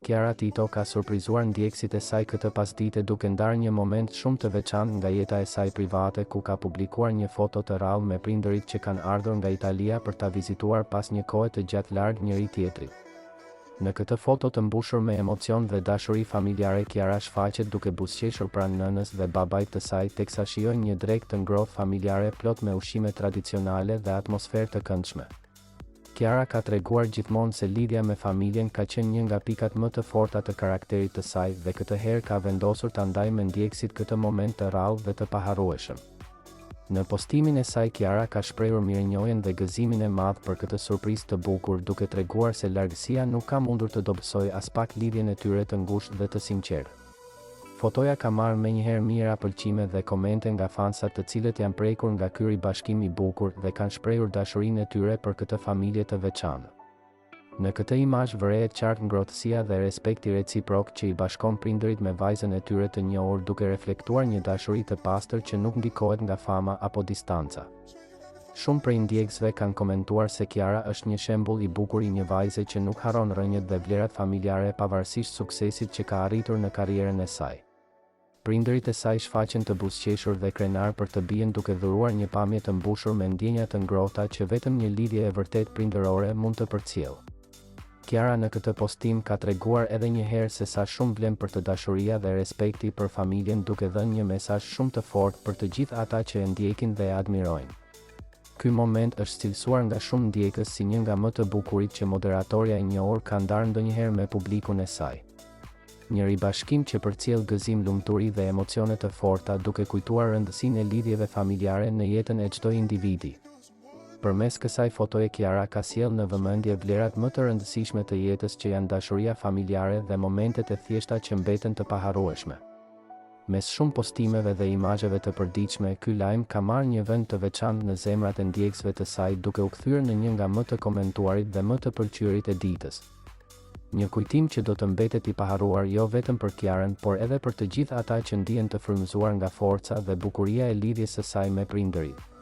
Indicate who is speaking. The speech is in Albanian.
Speaker 1: Kiara Tito ka surprizuar ndjekësit e saj këtë pasdite duke ndarë një moment shumë të veçantë nga jeta e saj private ku ka publikuar një foto të rrallë me prindërit që kanë ardhur nga Italia për ta vizituar pas një kohe të gjatë larg njëri-tjetrit. Në këtë foto të mbushur me emocion dhe dashuri familjare Kiara shfaqet duke buzëqeshur pranë nënës dhe babait të saj teksa shijojnë një drekë të ngrohtë familjare plot me ushqime tradicionale dhe atmosferë të këndshme. Kiara ka treguar gjithmonë se lidhja me familjen ka qenë një nga pikat më të forta të karakterit të saj dhe këtë herë ka vendosur ta ndajë me ndjekësit këtë moment të rrallë dhe të paharrueshëm. Në postimin e saj Kiara ka shprehur mirënjohjen dhe gëzimin e madh për këtë surprizë të bukur duke treguar se largësia nuk ka mundur të dobësojë aspak lidhjen e tyre të ngushtë dhe të sinqertë. Fotoja ka marrë menjëherë mijëra pëlqime dhe komente nga fansat të cilët janë prekur nga ky ribashkim i bukur dhe kanë shprehur dashurinë e tyre për këtë familje të veçantë. Në këtë imazh vërehet qartë ngrohtësia dhe respekti reciprok që i bashkon prindërit me vajzën e tyre të njohur duke reflektuar një dashuri të pastër që nuk ndikohet nga fama apo distanca. Shumë prej ndjekësve kanë komentuar se Kiara është një shembull i bukur i një vajze që nuk harron rrënjët dhe vlerat familjare pavarësisht suksesit që ka arritur në karrierën e saj. Prindërit e saj shfaqen të buzëqeshur dhe krenarë për të bijën duke dhuruar një pamje të mbushur me ndjenja të ngrohta që vetëm një lidhje e vërtetë prindërore mund të përcjellë. Kiara në këtë postim ka treguar edhe një herë se sa shumë vlen për të dashuria dhe respekti për familjen duke dhënë një mesazh shumë të fortë për të gjithë ata që e ndjekin dhe e admirojnë. Ky moment është cilësuar nga shumë ndjekës si një nga më të bukurit që moderatorja e njohur ka ndarë ndonjëherë me publikun e saj. Një ribashkim që përcjell gëzim lumturi dhe emocione të forta duke kujtuar rëndësinë e lidhjeve familjare në jetën e çdo individi. Përmes kësaj fotoje Kiara ka sjellë në vëmendje vlerat më të rëndësishme të jetës që janë dashuria familjare dhe momentet e thjeshta që mbeten të paharrueshme. Mes shumë postimeve dhe imazheve të përditshme ky lajm ka marrë një vend të veçantë në zemrat e ndjekësve të saj duke u kthyer në një nga më të komentuarit dhe më të pëlqyerit e ditës. Një kujtim që do të mbetet i paharruar jo vetëm për Kiarën por edhe për të gjithë ata që ndihen të frymëzuar nga forca dhe bukuria e lidhjes së saj me prindërit.